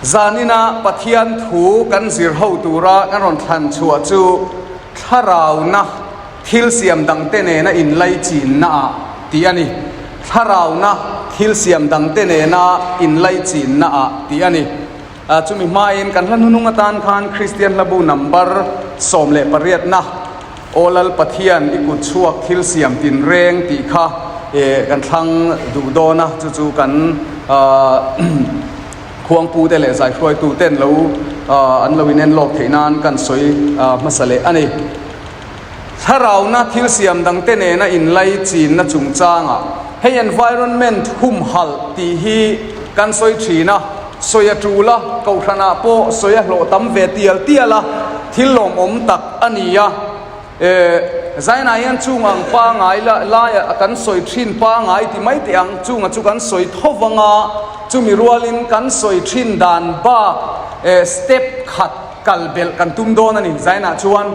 Zanina Pathian thu kan zir ho tura kan rawn thlan chhuah chu Thlarauna thil siam dangte nena inlaichinna ah tih a ni. Thlarauna thil siam dangte nena inlaichinna ah tih a ni. Chumi hmain kan hla hnunung atan khan Kristian hlabu number 18 na Aw Lal Pathian i kut chhuak thil siam tinreng tih kha kan thlang duh dawn a, chu chu kan Khuangpute leh zaihruaituten lo an lo inen lawk theih nan kan sawi hmasa leh a ni. Thlarauna thil siam dangte nena inlaichinna chungchangah hei environment humhalh tih hi kan sawi thin a, sawi a tul a, kohhranah pawh sawi a hlawh tam ve tial tial a, thil lawmawm tak a ni a. Zainah hian chung ang pangai laia kan sawi thin pangai ti mai teh ang, chunga chu kan sawi tho vang a, chumi rualin kan sawi thin dan bak step khat kal belh kan tum dawn a ni. Zainah chuan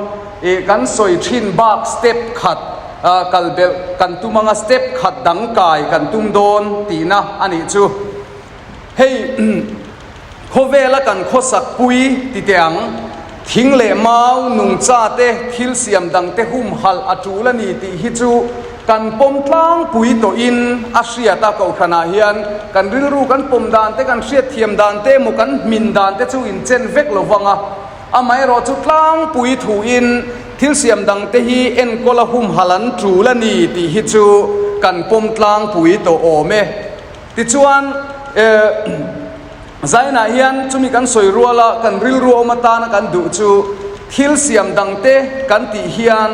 kan sawi thin bak step khat kal belh kan tum ang a, step khat dang kai kan tum dawn tihna a nih chu. Hei khawvela kan khawsak pui ti teh ang, thing leh mau nungcha te thil siam dang te humhalh a tul a ni tih hi chu kan pawm tlangpui tawhin a hriat a, kohhranah hian kan rilru kan pawm dan te kan hriatthiam dan te emaw kan hmin dan te chu inchen vek lo vang a, amaherawh chu tlangpui thuin thil siam dang te hi enkawl a humhalh an tul a ni tih hi chu kan pawm tlangpui tawh awm e. Tichuan, Zainah hian chumi kan sawi ruala kan rilru awm atana kan duh chu thil siam dangte kan tih hian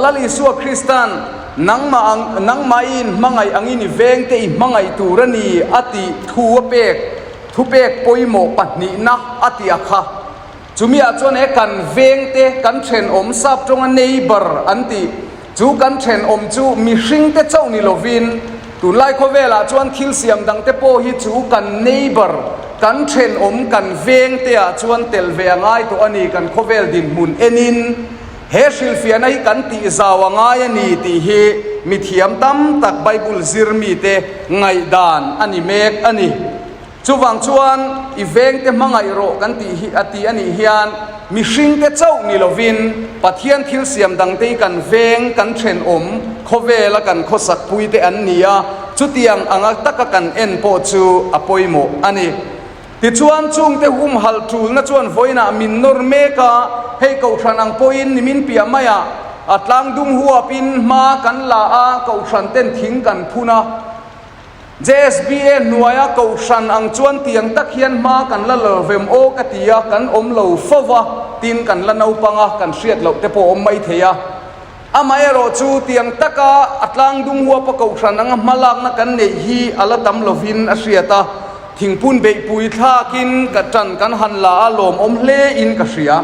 Lal Isua Kristan nangmah ang nangmahin hmangaih angin i vengte i hmangaih tur a ni a tih thu a pek thupek pawimawh pahnihna a tih a kha. Chumiah chuan he kan vengte kan thenawm sap tawnga neighbour an tih chu kan thenawm chu mihringte chauh ni lovin tunlai khawvelah chuan thil siam dangte pawh hi chu kan neighbour kan thenawm kan vengteah chuan tel ve a ngai tawh a ni kan khawvel dinhmun enin he hrilhfiahna hi kan tih zau a ngai a ni tih hi mithiam tam tak Bible zir mite ngaihdan a ni mek a ni. Chuvang chuan i vengte hmangaih rawh kan tih hi a ti a nih hian mihringte chauh ni lovin Pathian thil siam dangte hi kan veng, kan thenawm, khawvela kan khawsakpuite an ni a, chutiang anga taka kan en pawh chu a pawimawh a ni. Tichuan chungte humhalh tulna chuan vawiinah min nawr mek a, hei kohhran ang pawhin nimin piah maiah a tlangdung huapin hma kan la a, kohhran ten thing kan phun a, JSBA hnuaia kohhran ang chuan tiang tak hian hma kan la lo vem aw ka ti a, kan awm lo fo va, tin kan la naupang a, kan hriat loh te pawh awm mai thei a. Amaherawh chu tiang taka a tlangdung huapa kohhran anga hma lakna kan neih hi a la tam lovin a hriat a, thingpun beihpui thlakin ka tan kan han la a lawmawm hle in ka hria.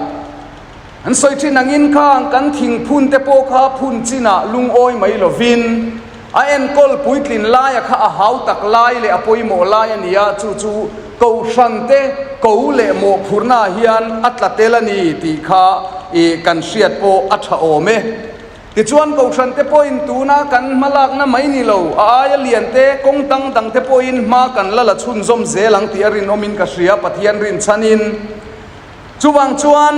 An sawi thin angin khang kan thingphun te pawh kha phun chinah lungawi mai lovin a enkawl puitlin laia kha a hau tak lai leh a pawimawh lai a ni a, chu chu kohhran te ko leh mawhphurhna ah hian a tla tel a ni tih kha i kan hriat pawh a tha awm e. Tichuan kohhran te pawhin tuna kan hmalakna mai ni lo, a aia lian te, kawng dang dang te pawhin hma kan la la chhunzawm zel ang tih a rinawmin ka hria, Pathian rinchhanin. Chuvang chuan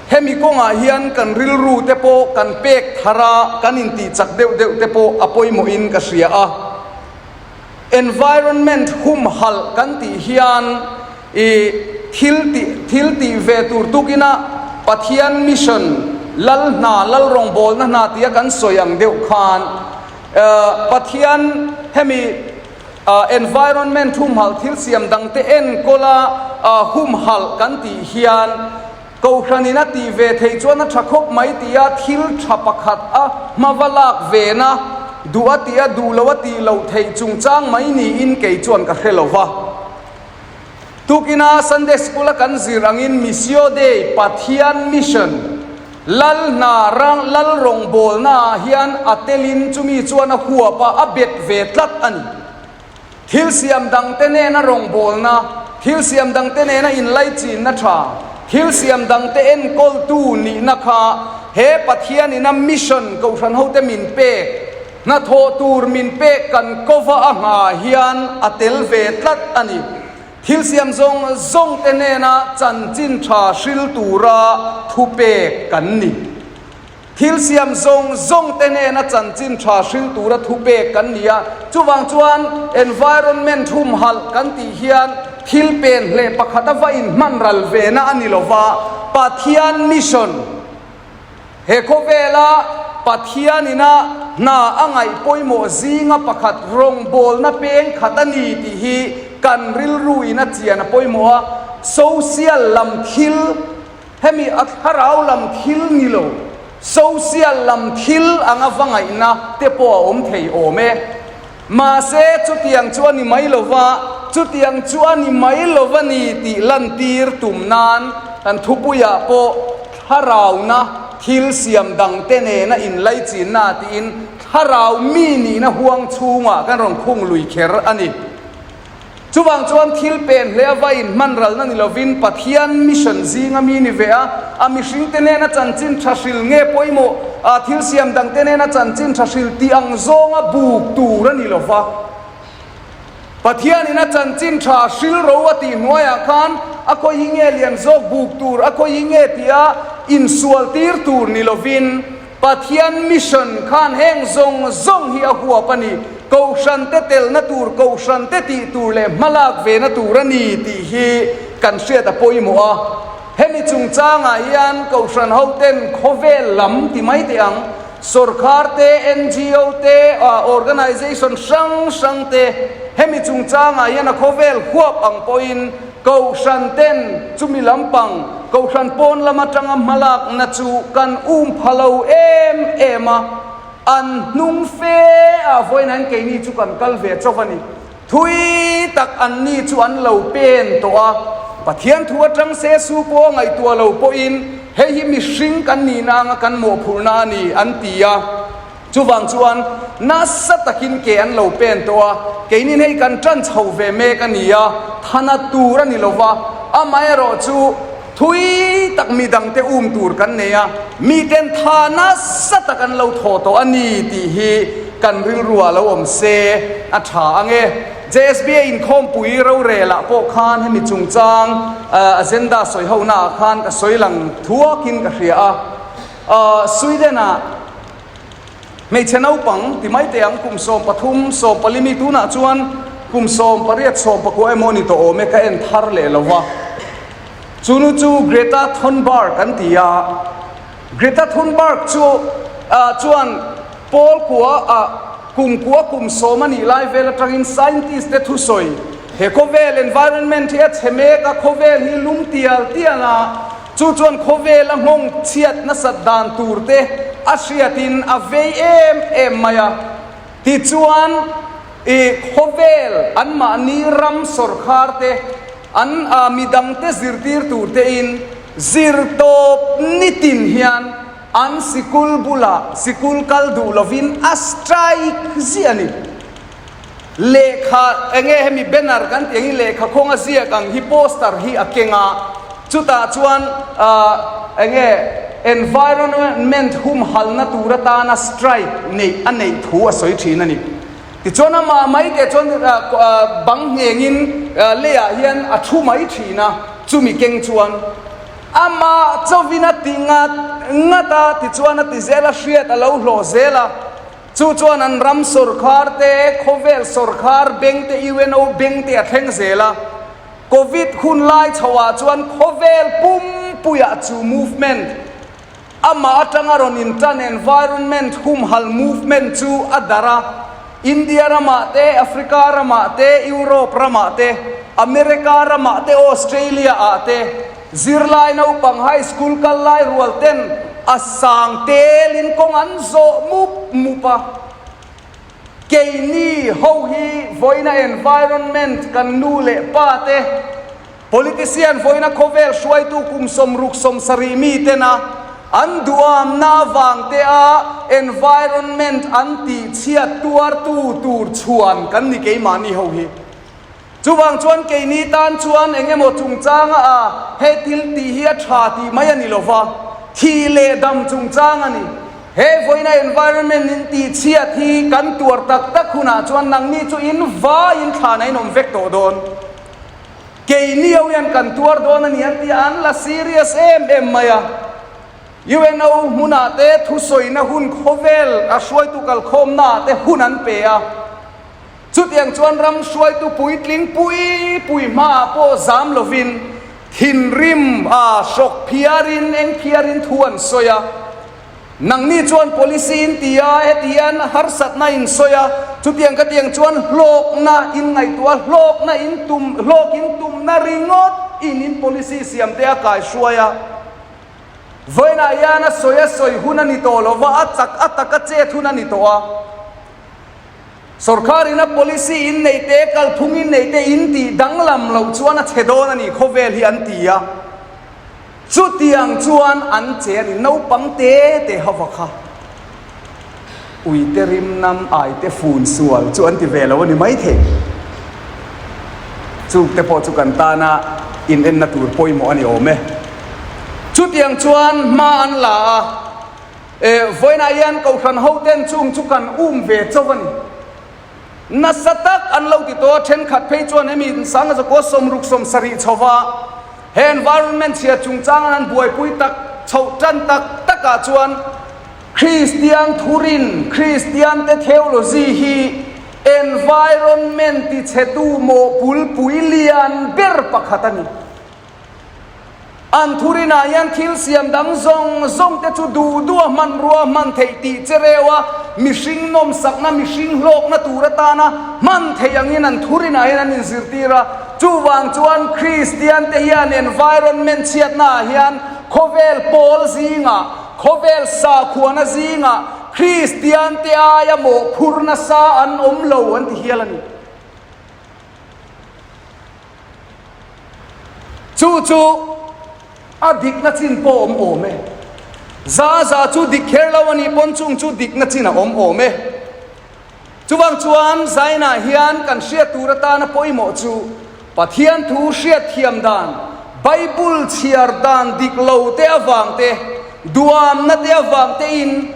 hemi kawngah hian kan rilru te pawh kan pek thar a, kan intih chak deuh deuh te pawh a pawimawhin ka hria a. Environment humhalh kan tih hian i thil tih thil tih ve tur tukina Pathian mission lal hna lal rawngbawlna hna tia kan sawi ang deuh khan Pathian hemi Environment humhalh thil siam dangte enkawla humhalh kan tih hian Kohhranin a tih ve theih chuan a tha khawp mai tia thil tha pakhat a hmava lak vena duh a tih a duh lo a tih loh theih chungchang mai niin kei chuan ka hre lo va. Tukina Sunday School a kan zir angin Missio Dei, Pathian Mission, Lal hna rang lal rawngbawlna ah hian a telin chumi chuan a huap a, a bet ve tlat a ni. Thil siam dangte nena rawngbawlna, thil siam dangte nena inlaichinna tha, thil siam dangte enkawltu nihna kha he Pathianina mission kohhran hote min pek. Hnathawh tur min pek kan kova a hngah hian a tel ve tlat a ni. Thil siam zawng zawng te hnena chanchin tha hril tura thupek kan ni. Thil siam zawng zawng te hnena chanchin tha hril tura thupek kan ni a, chuvang chuan environment humhalh kan tih hian thil pen hleh pakhat a va inhman ral ve na a ni lo va, Pathian mission he khawvela Pathian ina hna a ngaih pawimawh zinga pakhat rawngbawlna peng khat a ni tih hi kan rilru in a chian a pawimawh a, social lam thil Hemi a thlarau lam thil ni lo, social lam thil anga va ngaihna te pawh a awm thei awm e. Mahse, chutiang chu a ni mai lo va, chutiang chu a ni mai lo va ni tih lantir tum nan kan thupuiah pawh thlarauna thil siam dangte nena inlaichinna tiin thlarau mi nihna huang chhungah kan rawn khung lui kher a ni. Chuvang chuan thil pen hle a va inhman ralna ni lovin Pathian mission zinga mi ni ve a, a mihringte nena chanchin tha hril nge pawimawh, a thil siam dangte nena chanchin tha hril tih ang zawnga buk tur a ni lo va. Pathianin a chanchin tha hril ro a tih hnuaiah khan a khawi nge lian zawk buk tur, a khawi nge tia insual tir tur ni lovin, Pathian mission khan heng zawng zawng hi a huap a ni, Kohhran te telna tur, Kohhran te tih tur leh hmalak ve na tur a ni tih hi kan hriat a pawimawh a. Hemi chungchangah hian Kohhran ho ten khawvel lam ti mai teh ang, sawrkhar te, ngo te, organisation hrang hrang te hemi chungchangah hian a khawvel huap ang pawhin Kohhran ten chumi lampang Kohhran pawn lam atanga hmalakna chu kan um pha lo em em a, an hnung fe a vawiin keini chu kan kal ve chauh a ni. Thui tak an ni chu an lo pen tawh a, Pathian thu atang se su pawh a ngaihtuah lo pawhin hei hi mihring kan nihna anga kan mawhphurhna a ni an ti a. Chuvang chuan nasa takin ke an lo pen tawh a, keinin hei kan ṭan chho ve mek a ni a, thana tur a ni lo va, amaherawh chu thui tak mi dangte um tur kan nei a, miten tha nasa tak an lo thaw tawh a ni tih hi kan rilruah lo awm se a ṭha ang e. JSBA inkhawmpui rorelah pawh khan hemi chungchang agenda sawihonaah khan ka sawi lang thuakin ka hria a, Sweden-ah, Hmeichhe naupang ti mai teh ang, kum 13, 14 mi tunah chuan kum 18, 19 emaw ni tawh awm e ka en thar leh lo va. Chu nu chu Greta Thunberg an ti a, Greta Thunberg chu chuan pawl kua ah kum kua kum sawm a nih lai vel atangin scientist te thusawi he khawvel environment hi a chhe mek a, khawvel hi lum tial tial a, Chu chuan khawvela nghawng chhiat nasat dan tur te a hriatin a vei em em mai a. Tichuan, i khawvel anmahni ram sawrkhar te, an midangte zirtir tur tein zir tawp nitin hian an sikul bulah sikul kal duh lovin a strike ziah a ni. Lehkha enge hemi banner kan tih ang hi lehkha khawnga ziak ang hi poster hi a keng a, chutah chuan ahh enge environment humhalna tur atana strike neih a neih thu a sawi thin a ni. Tichuan amah mai teh chuan bang nghengin leiah hian a thu mai thin a, chumi keng chuan amah chauhin a ti ngat ngat a, tichuan a ti zel a, hriat a lo hlawh zel a. Chu chuan an ram sawrkhar te, khawvel sawrkhar beng te, UNO beng te a thleng zel a. Covid hun lai chhoah chuan khawvel pumpuiah chu movement, amah atanga rawn intan environment humhal movement chu a darh a. India ramah te, Africa ramah te, Europe ramah te, America ramah te, Australia ah te, Zirlai naupang high school kal lai rual ten a sang telin kawng an zawh mup mup a. Keini ho hi vawiina environment kan nu leh pa te, politician vawiina khawvel hruaitu kum 60 70 mi tena an duhamna avang te a environment an tihchhiat tuartu tur chhuan kan ni keimahni ho hi. Chuvang chuan keini tan chuan eng emaw chungchanga a he thil tih hi a tha tih mai a ni lo va, thih leh dam chungchang a ni. He vawiina environment in tihchhiat hi kan tuar tak tak hunah chuan nangni chu in vaiin thlan a inawm vek tawh dawn. Keini ho hian kan tuar dawn a ni an ti a, an la serious em em mai a. UNO hmunah te thusawina hun khawvel a hruaitu kalkhawmnaah te hun an pe a. Chutiang chuan ram hruaitu puitling pui pui hmaah pawh zam lovin thinrim a hrawk phiarin eng phiarin thu an sawi a. Nangni chuan policy in ti a, heti hian harsatna in sawi a, chutiang ka tiang chuan hlawkna in ngaihtuah a, hlawkna in tum, hlawk in tumna ringawt in in policy siam te a kaihruai a. Vawiinah hian a sawi a sawi hun a ni tawh lo va, a chak a taka chet hun a ni tawh a. Sorkar ina policy in neih te, kalphung in neih te in tih danglam loh chuan a chhe dawn a ni khawvel hi an ti a. Chutiang chuan an che a ni. Naupang te te hava kha uite rim nam aite fun sual chu an ti ve lo a ni maithei. Chungte pawh chu kan tana inenna tur pawimawh a ni awm e. Chutiang chuan hma an la a. E, vawiinah hian Kohhran hoten chung chu kan um ve chauh a ni. Nasa tak an lo ti tawh a, thenkhat phei chuan hemi sanga zakua sawmruk 70 chhova he environment chhia chungchang an buaipui tak chhoh tan tak takah chuan Kristian thurin, Kristiante theology hi environment tichhetu mawhpulpui lian ber pakhat a ni. An thurinah hian thil siam dang zawng zawng te chu duh duh a hmanrua hman theih tih che reuh a, mihring nawmsakna, mihring hlawkna tur atana hman theih angin an thurinah hian an inzirtir a. Chuvang chuan Kristiante hian environment chhiatnaah hian khawvel pawl zingah, khawvel sakhuana zingah Kristiante aia mawhphur nasa an awm lo an ti hial a ni. Chu chu a dikna chin pawh awm awm e. Za za chu dik kher lo a nih pawn chung chu dikna chin a awm awm e. Chuvang chuan Zainah hian kan hriat tur atana pawimawh chu Pathian thu hriat thiam dan, Bible chhiar dan dik lo te avang te, duamna te avang tein,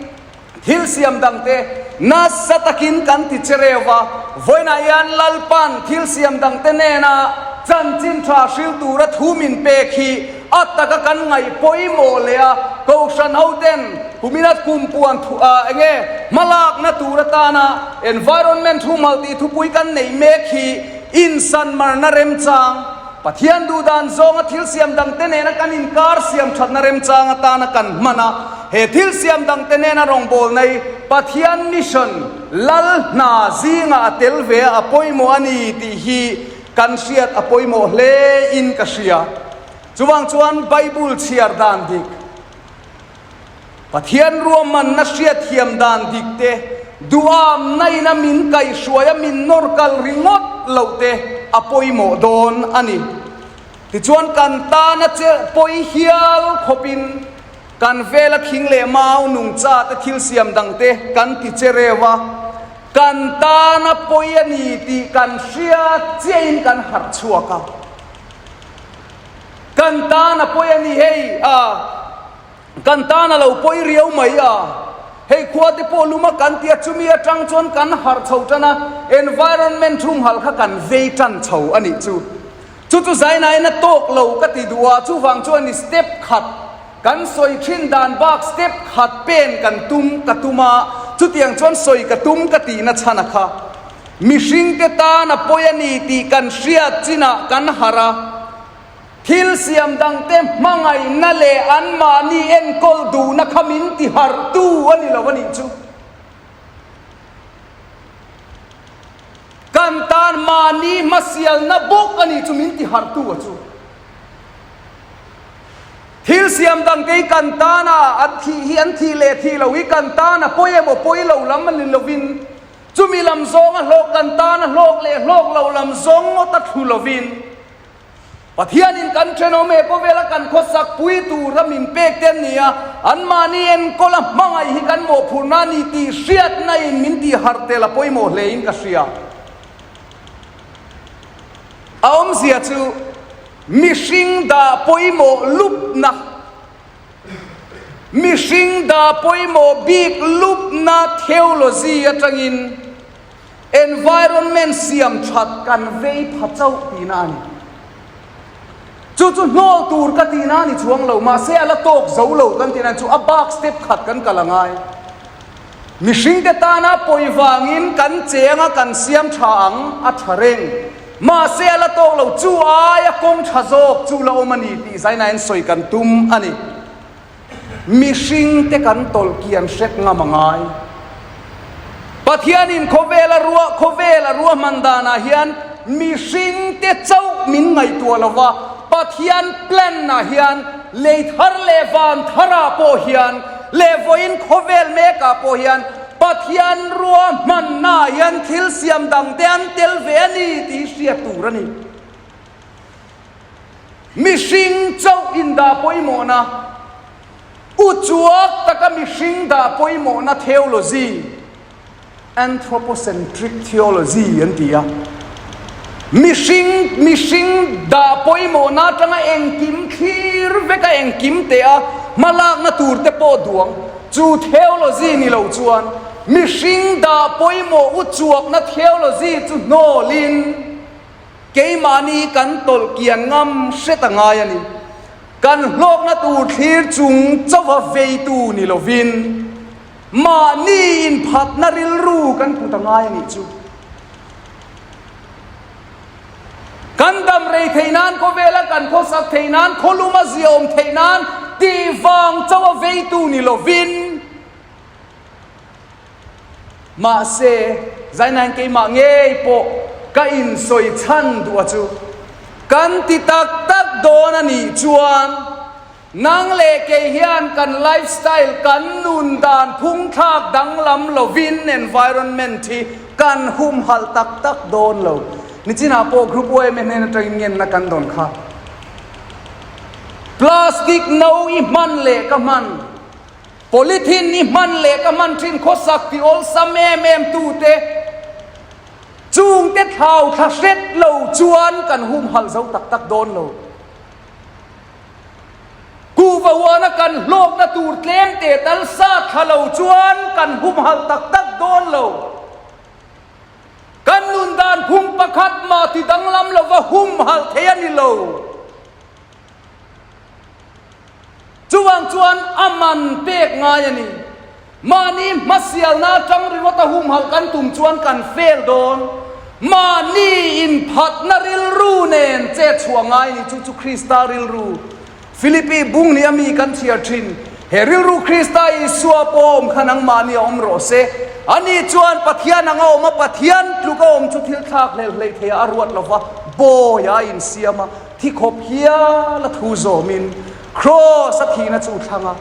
Thil siam dangte nasa takin kan ti che reuh va, vawiinah hian Lalpan thil siam dangte nena chanchin tha hril tura thu min pek hi a taka kan ngaih pawimawh leh a, Kohhran hoten kumina kumpuan thu ah enge hmalakna tur atana environment humhalh tih thupui kan neih mek hi insanmarna remchang Pathian duhdan zawnga thil siam dangte nena kan inkar siam thatna remchang atana kan hman a, he thil siam dangte nena rawngbawlna hi Pathian mission, Lal hna, zingah a tel ve a, a pawimawh a ni tih hi kan hriat a pawimawh hle in ka hria. Chuvang chuan Bible chhiar dan dik. Pathian ruahmanna hriatthiam dan dik te, duhamna ina min kaihhruai a min nawr kal ringawt loh te a pawimawh dawn a ni. Tichuan kan tana chelh pawi hial khawpin kan vela thing leh mau nungcha te thil siam dang te kan ti che reuh a, kan tana pawi a ni tih kan hria chiahin kan harh chhuak a. Kan tana pawi a ni hei a. Kan tan a lo pawi riau mai a, hei khua te pawh lum a kan tia chumi atang chuan kan harh chho tan a, environment humhalh kha kan vei tan chho a nih chu. Chu chu zainain a tawk lo ka ti duh a, chuvang chuan i step khat kan sawi thin dan bak step khat pen kan tum ka tum a, chutiang chuan sawi ka tum ka tihna chhan a kha. Mihringte tan a pawi a ni tih kan hriat chinah kan harh a. Thil siam dangte hmangaihna leh anmahni enkawl duhna kha min ti harhtu a ni lo a nih chu. Kan tan mahni hmasialna bawk a nih chu min ti harhtu a chu. Thil siam dangte hi kan tana an thih hi an thih leh thih lo hi kan tana pawi emaw pawi lo lam a ni lovin chumi lam zawnga hlawk kan tana hlawk leh hlawk lo lam zawng ngawt a thlu lovin Pathianin kan thenawm he khawvela kan khawsak pui tura min pek te an ni a, anmahni enkawl a hmangaih hi kan mawhphurhna a ni tih hriatna in min tih harh tel a pawimawh hle in ka hria. A awmzia chu mihring dah pawimawh lupna. Mihring dah pawimawh bik lupna theology atangin environment siam that kan vei pha chauh tihna a ni. Chu chu hnawl tur ka tihna a ni chuang lo, mahse a la tawk zo lo kan tihna chu a bak step khat kan kal a ngai. Mihringte tana pawi vangin kan cheng a kan siam tha ang a tha reng. Mahse a la tawk lo, chu aia kawng tha zawk chu la awm a ni tih zainain sawi kan tum a ni. Mihringte kan tawlh kian hret ngam a ngai. Pathianin khawvel a ruah khawvel a ruahman danah hian mihringte chauh min ngaihtuah lo va, Pathian plan ah hian lei thar leh van tharah pawh hian leh vawiin khawvel mekah pawh hian Pathian ruahmannaah hian thil siam dangte an tel ve a ni tih hriat tur a ni. Mihring chauh indah pawimawhna, uchuak taka mihring dah pawimawhna theology, anthropocentric theology an ti a. Mihring mihring dah pawimawhna atanga engkim thlir veka engkim teh a hmalakna tur te pawh duang chu theology ni lo chuan mihring dah pawimawh uchuakna theology chu hnawlin Keimahni kan tawlh kian ngam hret a ngai a ni. Kan hlawkna tur thlir chung chauha veitu ni lovin mahni inphatna rilru kan put a ngai a nih chu. Kan dam rei theih nan, khawvela kan khawsak theih nan, khawluma ziaawm theih nan tih vang chauha veitu ni lovin, Mahse, Zainain keimah ngei pawh ka insawi chhan duh a chu. Kan ti tak tak dawn a nih chuan nang leh kei hian kan lifestyle, kan nun dan phungthlak danglam lovin environment hi kan humhalh tak tak dawn lo. Nichinah pawh Group YMA hnen atangin ngenna kan dawn kha. Plastic no i hman leh ka hman. Polythene i hman leh ka hman thin khawsak ti awlsam em em tute chungte thlau thla hret lo chuan kan humhalh zo tak tak dawn lo. Kuhva huana kan hlawkna tur tlem te tal sa thla lo chuan kan humhalh tak tak dawn lo. Kan nun dan phung pakhat mah ti danglam lova humhalh thei a ni lo. Chuvang chuan a man pek ngai a ni. Mahni hmasialna atang ringawt a humhalh kan tum chuan kan fail dawn. Mahni inphatna rilru nen che chhuah ngai a ni. Chu chu Krista rilru. Philippi bung nia mi kan chhiar thin. He rilru Krista Isua pawh awm kha nangmahni a awm rawh se. Ani chuan Pathian anga awm a, Pathian tluk a awm chu thil thlak hlel hleih theiah a ruat lova, bawiah a insiam a. Thi khawp hial a thu zawmin Kraws a thihna chu thlang a,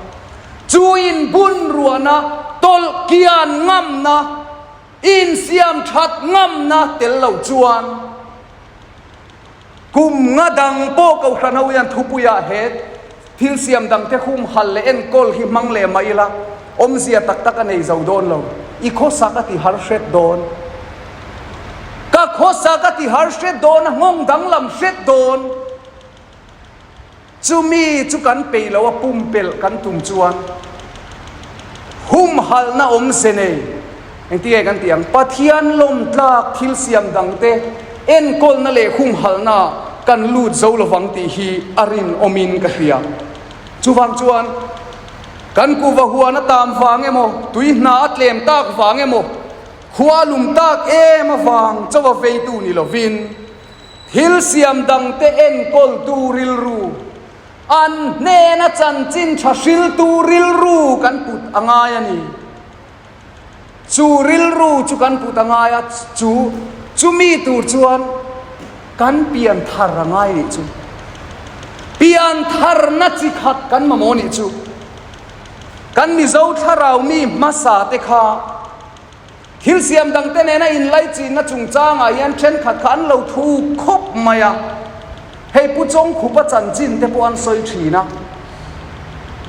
chu inbun ruahna, tawlh kian ngamna, insiam that ngamna tel lo chuan kum nga dang pawh Kohhran ho hian thupuiah he thil siam dangte humhal leh enkawl hi hmang leh mah ila awmzia tak tak a nei zo dawn lo. I khawsak a ti har hret dawn. Ka khawsak a ti har hret dawn, a nghawng danglam hret dawn. Chumi chu kan peih lo a pumpelh kan tum chuan humhalhna awmze nei engtinge kan tih ang? Pathian lawmtlak thil siam dangte enkawlna leh humhalhna kan lut zo lovang tih hi a rinawmin ka hria. Chuvang chuan kan kuhva huan a tam vang emaw, tui hna a tlem tak vang emaw, khua lum tak em avang chauha veitu ni lovin, Thil siam dangte enkawltu rilru, an hnena chanchin tha hriltu rilru kan put a ngai a ni. Chu rilru chu kan put a ngai a, chu chumi tur chuan kan pian thar a ngai nih chu. Pian tharna chi khat kan mamawh nih chu. Kan Mizo thlarau mi hmasa te kha Thil siam dangte nena inlaichinna chungchangah hian thenkhat kha an lo thuk khawp mai a, hei Pu Chawngkhupa chanchin te pawh an sawi thin a,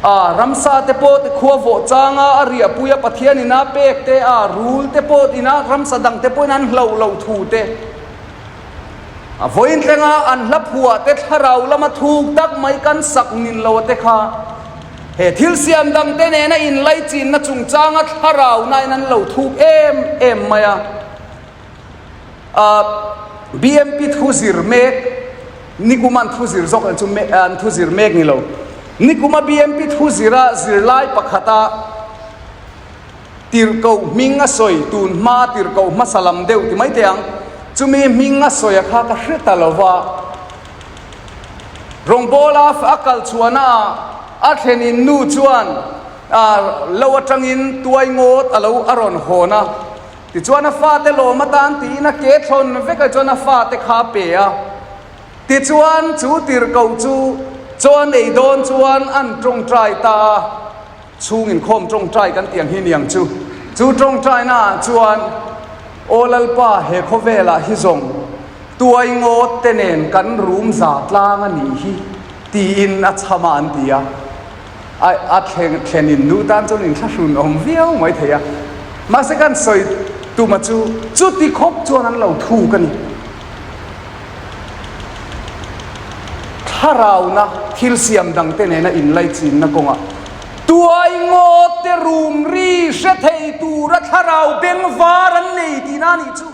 a ramsa te pawh ti khua vawh changa a riahpui a Pathian ina pek te a rul te pawh ina ramsa dang te pawhin an hlauh loh thu te a vawiin thlenga an hla phuah te thlarau lama thuk tak mai kan sak nin lo te kha. He thil siam dangte nena inlaichinna chungchanga thlaraunain an lo thuk em em mai a. BMP thu zir mek, nikuma an thu zir zawk chu an thu zir mek ni lo. Nikuma BMP thu zira zirlai pakhata tirhkoh hming a sawi tun hma tirhkoh hmasa lam deuh ti mai teh ang. Chumi hming a sawi a kha ka hre ta lo va. Rawngbawla a kal chhuahna ah a thlenin nu chuan lo atangin tuai ngawt a lo a rawn hawn a. Tichuan a fate lawm atan tiin a ke thlawn vek a chuan a fate kha a pe a. Tichuan chu tirhkoh chu chaw a nei dawn chuan an tawngtai ta a, chhung inkhawm tawngtai kan tih ang hi niang chu. Chu tawngtaina ah chuan Aw Lalpa he khawvelah hi zawng tuai ngawt te nen kan rum za tlang a nih hi tiin a chham a an ti a. A a thleng thlenin nu tan chuan inthlahrun awm viau mai thei a, mahse kan sawi tuma chu chuti khawp chuan an lo thuk a ni. Thlarauna thil siam dangte nena inlaichinna kawngah tuai ngawt te rum ri hre thei tura thlarau bengvar an nei tihna a nih chu.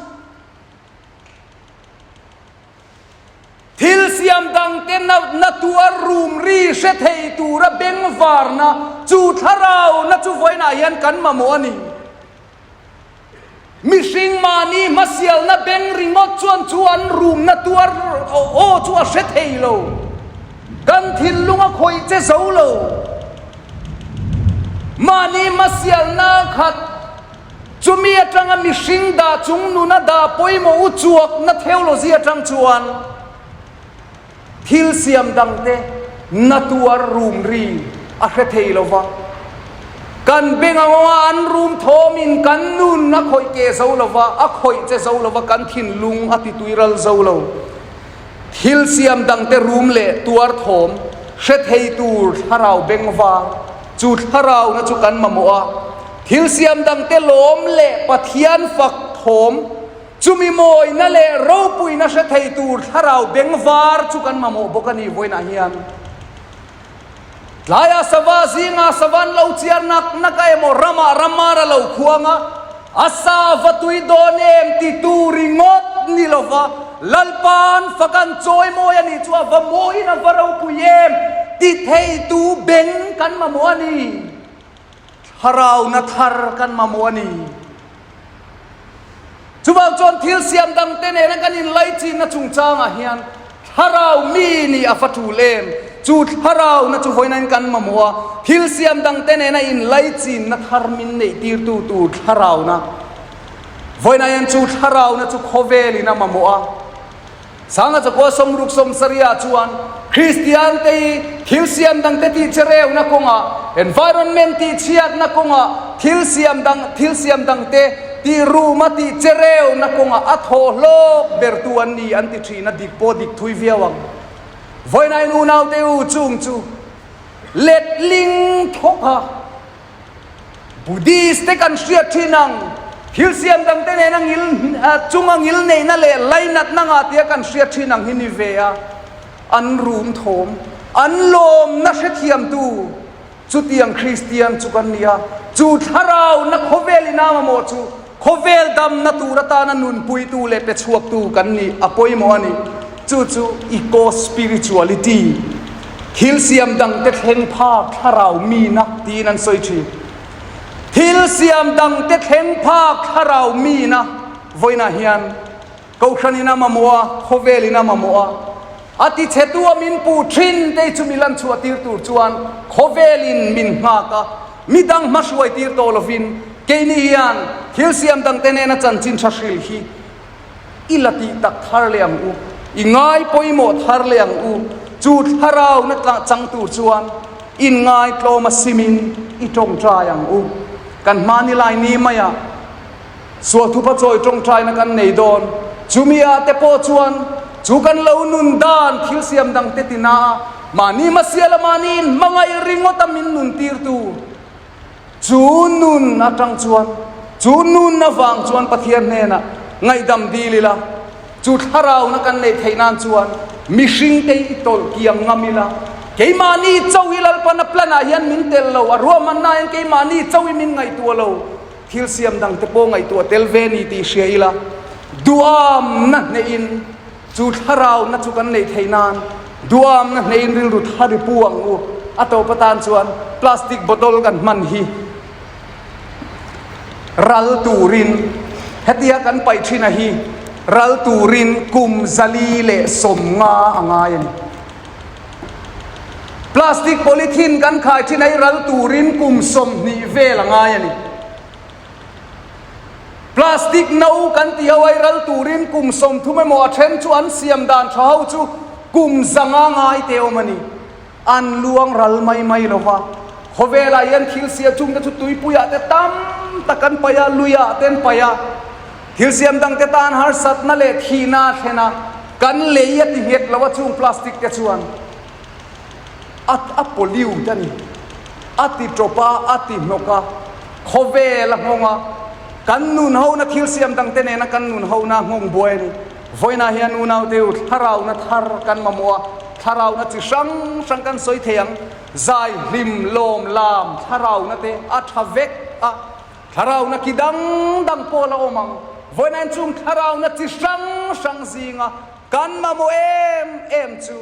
Thil siam dangte na tuar rum ri hre thei tura bengvarna chu thlarauna chu vawiinah hian kan mamawh a ni. Mihring mahni hmasialna beng ringawt chuan chu an rumna tuar aw chu a hre thei lo. Kan thinlung a khawih che zo lo. Mahni hmasialna khat Chumi atanga mihring dah chung nuna dah pawimawh u chuakna theology atang chuan thil siam dangte na tuar rum ri a hre thei lo va. Kan beng angawnga an rum thawmin kan nun a khawih ke zo lo va, a khawih che zo lo va, kan thinlung a ti tuiral zo lo. Thil siam dangte rum leh tuar thawm hre thei tur thlarau bengvar chu thlarauna chu kan mamawh a. Thil siam dangte lawm leh Pathian fak thawm, chumi mawina leh ropuina hre thei tur thlarau bengvar chu kan mamawh bawk a ni vawiinah hian. Tlaiah sava zingah sava an lo chiar nak nak a emaw ramah ramar a lo khuang a, a sava tui dawn em ti tu ringawt ni lova Lalpa'n fak an chawi mawi a nih chu a va mawiin a va ropui em ti thei tu beng kan mamawh a ni. Thlarauna thar kan mamawh a ni. Chuvang chuan thil siam dangte nena kan inlaichinna chungchangah hian thlarau mi nih a va tul em? Chu thlarauna chu vawiinain kan mamawh a, thil siam dangte nena inlaichinna thar min neihtirtu tur thlarauna. Vawiinah hian chu thlarauna chu khawvelin a mamawh a. Sanga chakua sawmruk sawmsariah chuan Kristiante hi thil siam dangte tih chereuna kawngah, environment tih chhiatna kawngah, thil siam dang thil siam dangte tih ruma tih chereuna kawngah a thaw hlawk bertu an ni an ti thin a, dik pawh dik thui viau ang. Vawiinain unaute u chung chu letling thawk a. Buddhist te kan hriat thin ang, thil siam dangte nena ngil chunga ngil neihna leh lainatna ngah tia kan hriat thin ang hi ni ve a, an rum thawm, an lawmna hrethiamtu chutiang Kristian chu kan ni a, chu thlarauna khawvel ina mamawh chu Khawvel damna tur atana nunpuitu leh pe chhuaktu kan nih a pawimawh a ni. Chu chu eco-spirituality, thil siam dangte thleng phak thlarau mina tiin an sawi thin. Thil siam dangte thleng phak thlarau mina vawiinah hian Kohhranin a mamawh a, khawvelin a mamawh a. A tichhetu a min puh thin te chu mi lan chhuah tir tur chuan khawvelin min nghak a, midang hma hruai tir tawh lovin keini hian thil siam dangte nena chanchin tha hril hi i la tih tak thar leh ang u, i ngai pawimawh thar leh ang u. Chu thlarau na chang tur chuan in ngaitlawm a simin i tawngtai ang u. Kan hmani lai ni maiah. Sual thupa chawi tawngtaina kan nei dawn. Chumi ah te pawh chuan chu kan lo nun dan thil siam dang te tina a, mahni hmasiala mahni in hmangaih ringawt a min nun tirtu chu nun atang chuan chu nun avang chuan Pathian hnenah ngaihdam dil ila, chu thlarauna kan neih theih nan chuan mihring te i tawlh kiang ngam ila. Keimahni chauh hi Lalpan a plan ah hian min tel lo, a ruahmanna ah hian keimahni chauh hi min ngaihtuah lo. Thil siam dang te pawh ngaihtuah tel ve ni tih hria ila, duamna hnehin chu thlarauna chu kan neih theih nan duamna hnehin rilru thar i pu ang u. A tawp atan chuan plastic bottle kan hman hi ral turin hetia kan paih thin a hi ral turin kum 450 a ngai a ni. Plastic polythene kan khai thin a hi ral turin kum 20 vel a ngai a ni. Plastic no kan tih ho a hi ral turin kum 30 emaw a then chu an siam dan tha ho chu kum 500 ngai te awm a ni. An luang ral mai mai lo va, khawvelah hian thil siam chungte chu tuipuiah te tam tak an paih a, luiah te an paih a. Thil siam dangte tan harsatna leh thihna a thlen a, kan lei a ti nghet lo a chung plastic te chuan a a pollute a ni. A ti tawp a, a ti hnawk a, khawvel a nghawng a, kan nun hona thil siam dangte nena kan nun hona a nghawng buai a ni. Vawiinah hian unaute u thlarauna thar kan mamawh a, thlarauna chi hrang hrang kan sawi thei ang, zai hlim lawm lam thlarauna te a tha vek a, Thlarauna ki dang dang pawh la awm ang. Vawiin chung thlarauna chi hrang hrang zinga kan mamawh em em chu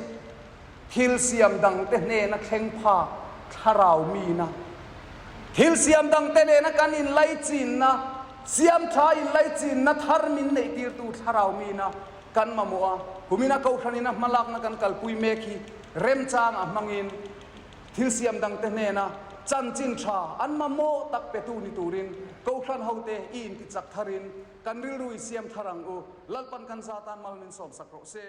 thil siam dangte hnena thleng phak thlarau mina, thil siam dangte nena kan inlaichinna, siam tha inlaichinna thar min neihtirtu thlarau mina kan mamawh a. Kumina Kohhranina hmalakna kan kalpui mek hi remchangah hmangin, Thil siam dangte hnena chanchin tha an mamawh tak petu ni turin Kohhran hote i intichak tharin kan rilru i siam thar ang u. Lalpan kan zatan mal min sawmsak rawh se.